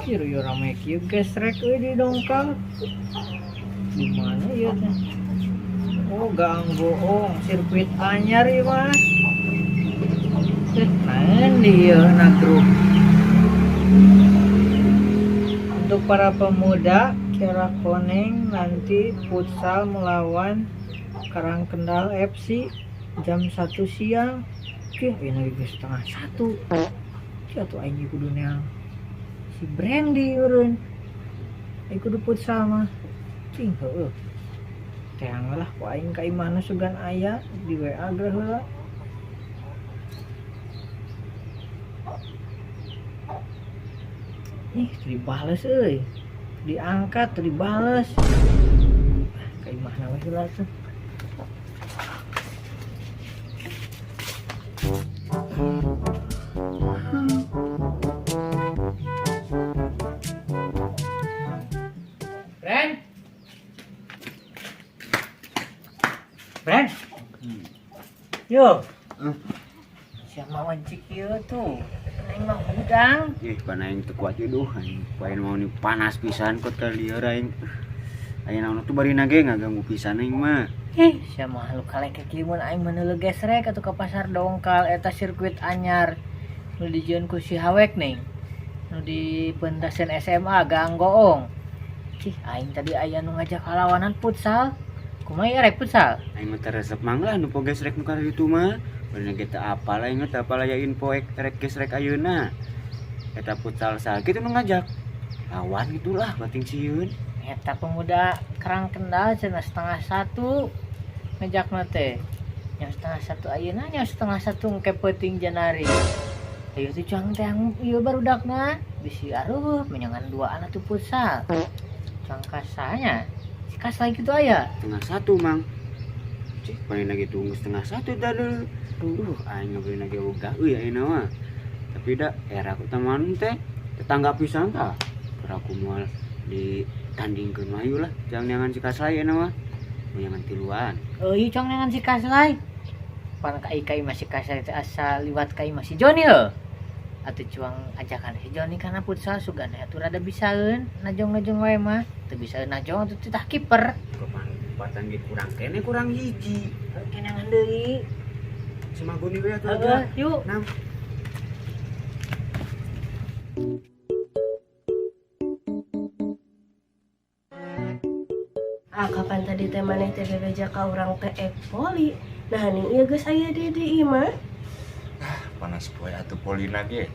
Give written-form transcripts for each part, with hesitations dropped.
Anjir, ieu rame kieu gesrek euy di dongkal. Di mana ieu teh? Oh, Gang Goong, sirkuit anyar ieu mah. Eh, naon di ieu na grup. Untuk para pemuda Kiara Koneng nanti futsal melawan Karangkendal FC jam 1 siang. Cih, ini lagi 12.30. Cih, atuh aing kudu neang si Brandy eureun. Aing kudu futsal mah. Cing heueuh. Teang lah ku aing ka imahna sugan aya di WA geura heula. Ih, teu dibales euy. Diangkat teu dibales. Ah, ka imahna we heula tuh. Ren. Ren. Yo. Siapa wancik ieu tuh? Aing mah hudang. Ih, pan aing teu kuat ieu duh, aing poe mau ni panas pisan kot ka lieur aing. Aya naon tuh bari nage ngaganggu pisan aing mah. Ih, siapa lu kalek kieu mun aing mah neuleuh gesrek atuh ka pasar dongkal eta sirkuit anyar. Nu dijieun ku si Hawek ning. Nu di pentasan SMA Gang Goong. Cih, aing tadi aya nu ngajak kalawanan futsal. Kumaha ieu rek futsal? Aing mah teu resep mangga nu po gesrek nu ka ditu mah. Bari nage teu apal aing mah teu apal aya info rek gesrek ayeuna. Eta futsal saha kitu nu ngajak. Lawan gitulah bating sieun. Eta pemuda Karangkendal cenah 12.30 ngajakna teh. Nya 12.30 ayeuna nya 12.30 engke peuting Janari. Ayo tuh cang teh ieu barudakna bisi aruh menyangan duaan atuh futsal. Cang kasanya. Si Kasai kitu aya. 12.30 mang. Cih, paling lagi tunggu 12.30 dah dulu. Duh, aing ngabeli lagi ogah euy ayeuna mah. Tapi da era ku teman teh tetangga pisan tah. Keur aku moal ditandingkeun mah lah, jangan neangan si Kaslai ayeuna mah. Neangan tiluan. Euy cang neangan si Kaslai. Pan ka kai masih Kaslai teh asa liwat kai masih Joni heuh. Atuh cuang ajakan si Joni kana futsal sugan atuh rada bisaeun najong-najong wae mah. Teu bisaeun najong atuh titah kiper. Kapan patan ge kurang kene kurang hiji. Kenangan deui. Si Magoni we atuh aja. Yuk. Nam. Ah, kapan tadi teh maneh teh bebeja ka urang teh ek poli. Nah, ning ieu geus aya di di imah. Ah, panas poe atuh polina ge.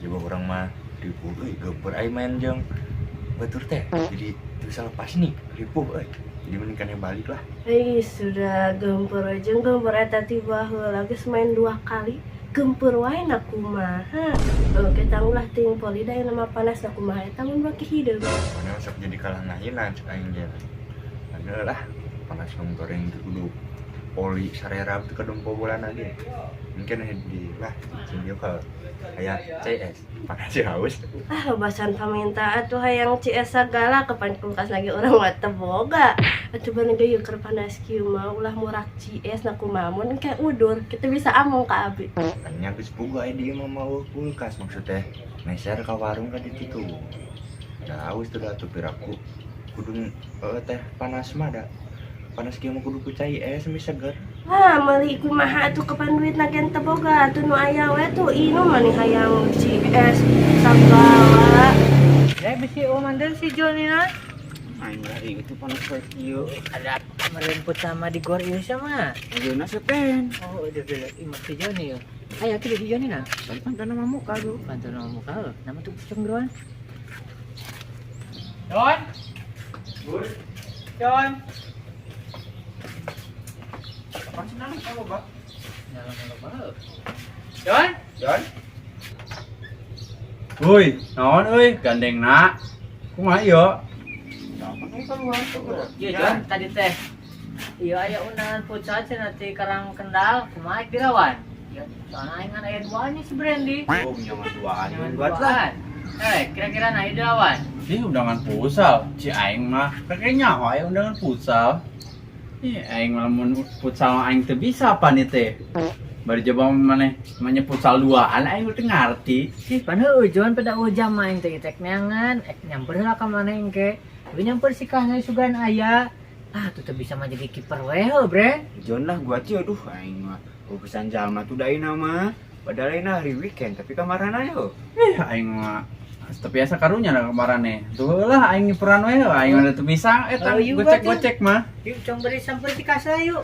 Coba urang mah ripuh euy, geumpeur aing main jeung batur teh. Jadi teu bisa lepas nih, ripuh euy. Jadi mending kene balik lah. Hei, sudah geumpeur jeung geumpeur eta ti baheula geus main 2 kali. Geumpeur wae na kumaha. Oke, tanggulah ting poli da nama panas na kumaha eta mun baki hideung. Mana sok jadi kalah ngahina cek aing ge. Ada lah panas nong goreng teu kudu poli sarerab teu kadung bola ge. Mungkin di lah cing ka aya CS panas sih haus. Ah, bahasan paminta atuh hayang CS sagala kapan kulkas lagi urang mah teu boga. Atuh bani ge keur panas kieu mah ulah murak CS na kumaha mun engke udur kita bisa among ka abi. Nya geus boga aya di imah mah kulkas maksud teh meser ka warung ka ditu tuh. Da haus tuh da atuh piraku kudu teh panas mah da. Panas kieu mah kudu ku cai es mi seger. Ah, meuli kumaha atuh kapan duit na gen teu boga atuh nu aya we tuh inu mah nih hayang CS sagala. Ya bisi omandan si Joni na. Aing lah ieu tuh panas poe kieu. Ada meremput sama di gor ieu sama. Ayeuna seten. Oh, udah udah imah si Joni yo. Aya kieu si Joni na. Pan nama muka lu. Pantu nama muka lo. Nama tuh cenggeruan. Don. Don. Kapan sih nang kalau Pak? Dalam lo Don. Don. Woi, naon euy, gandengna. Kumaha ieu? Iya John, tadi teh. Iya aya undangan futsal cenah ti Karangkendal, kumaha dirawan? Ya, soalnya aing kan aya duanya si Brandy. Oh, nyaman duaan. Nyaman Buat lah. duaan. Kira-kira na ieu dirawan? Ih, undangan futsal. Ci aing mah kakek nyaho aya undangan futsal. Ih, aing mah lamun futsal mah aing teu bisa apa nih teh. Bari coba maneh namanya futsal duaan aing teu ngarti. Ih, pan heueuh Jon pada ujam mah aing teh tek neangan, ek nyamper heula ka maneh engke. Tapi nyamper si kahna sugan aya. Ah, tuh teu bisa mah jadi kiper we heuh, Bre. Jon lah gua sih aduh aing mah urusan jalma tuh daina mah. Padahal aing hari weekend tapi kamarana yo. Eh aing mah tapi biasa karunya lah kamarane. Tuh lah aing nyiperan we aing mah teu bisa eta Oh, yuk, gocek-gocek mah. Yuk, cong beri samper si kasla yuk.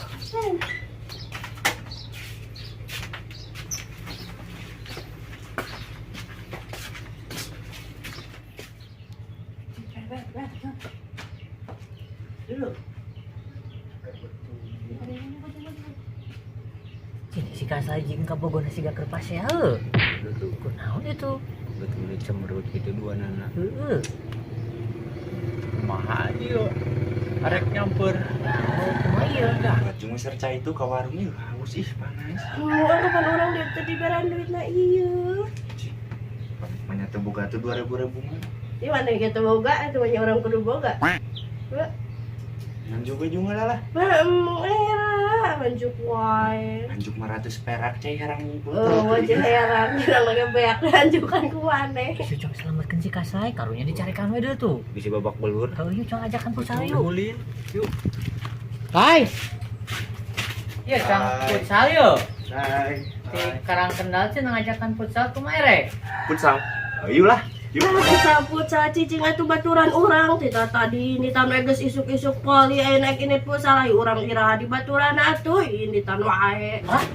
Dulu. Cini si kasla jeung kabogona siga keur pasea heuh. Kunaon itu? Betul cemberut gitu dua nana. Heeh. Kumaha ieu? Arek nyamper. Kumaha ieu dah? Cuma serca itu ke warung yuk, haus ih panas. Kapan orang dia tadi beran duitna ieu. Banyak tuh boga tuh 2000 ribu mah. Di mana gitu boga, itu banyak orang kudu boga. Nganjuk juga lah lah. Era, nganjuk wae. Nganjuk 500 perak cai herang ngumpul. Oh, wajah heran, kira lagi beak nganjukan ku maneh. Isu cong selamatkan si Kasai, karunya dicarikan we tuh. Bisa babak belur. Kalau yuk cong ajakan futsal yuk. Ulin. Yuk. Hai. Iya cong futsal yuk. Hai. Di Karangkendal sih ngajakan futsal kumaha erek? Futsal. Ayo lah. Yuk. Futsal futsal cicing atuh baturan urang tita tadi ini tan geus isuk-isuk poli aya naik ini futsal aya urang iraha di baturan atuh ini tan wae. Hah?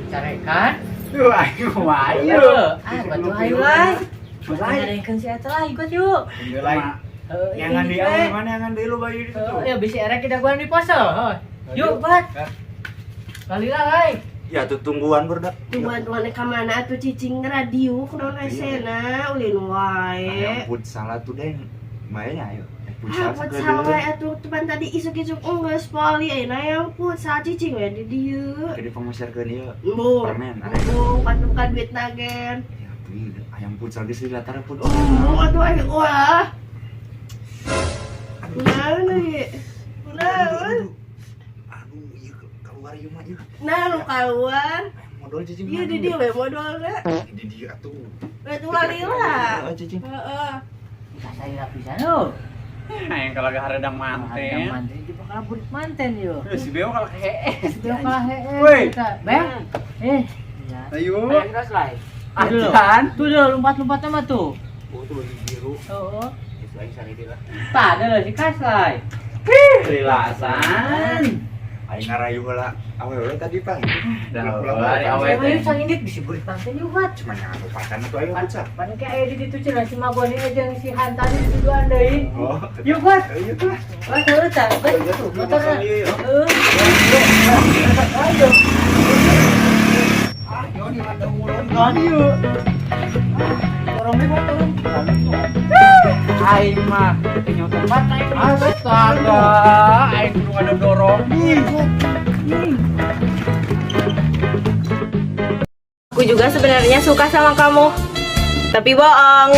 Dicarekan? Duh aing mah ayo. Ah, batu ayo lah. Ngarekeun si eta lah ikut yuk. Lain. Yang di awal mana yang di lu bayu di situ. Ya bisi erek kita gua di pose. Yuk, Bat. Kali lah, lai. Ya tuh tungguan berdak. Tungguan-tungguan ka mana atuh cicing radio kunaon esena ulin wae. Ayam futsal atuh deh. Mainnya ayo. Futsal futsal wae atuh teman tadi isuk-isuk geus poli ayeuna yang futsal cicing we di dieu. Jadi pemasarkeun ieu. Permen. Embung patukan duit nagen. Ya tuh ayam futsal geus di latar futsal. Embung atuh ayo wah. Kunaon ieu? Kunaon? Aduh, ieu keluar ieu mah ieu. Nah, lu keluar. Modal cicing. Iya di dieu we modalna. Di dieu atuh. Atuh lila. Cicing. Heeh. Kasai lapisan lo. Aing kalau haredang manten. Haredang manten di bakal burit manten yo. Si Beo kalau hees. Si Beo kalau hees. Woi. Bang. Eh. Ayo. Ayo terus lah. Aduh. Tuh dulu lompat-lompat sama tuh. Oh, tuh baju biru. Heeh. Itu aing sari lah. Tah, ada si Kaslai. Rilasan. Aing ngarayu heula awewe tadi Pak. Dah awewe. Ayo sang indit bisi burit manten yuk, Bat. Cuma yang lupatan atuh ayo futsal. Pan ke aya di ditu cenah si Magoni jeung si Han tadi di duaan deui. Oh. Yuk, Bat. Ayo tuh. Wah, heueuh tah. Bat, motorna. Heueuh. Ayo. Ayo di mata ulun yuk. Dorong deh, Bat, dorong. Aing mah punya tempat aing. Astaga, aing kudu ada dorong. Aku juga sebenarnya suka sama kamu, tapi bohong.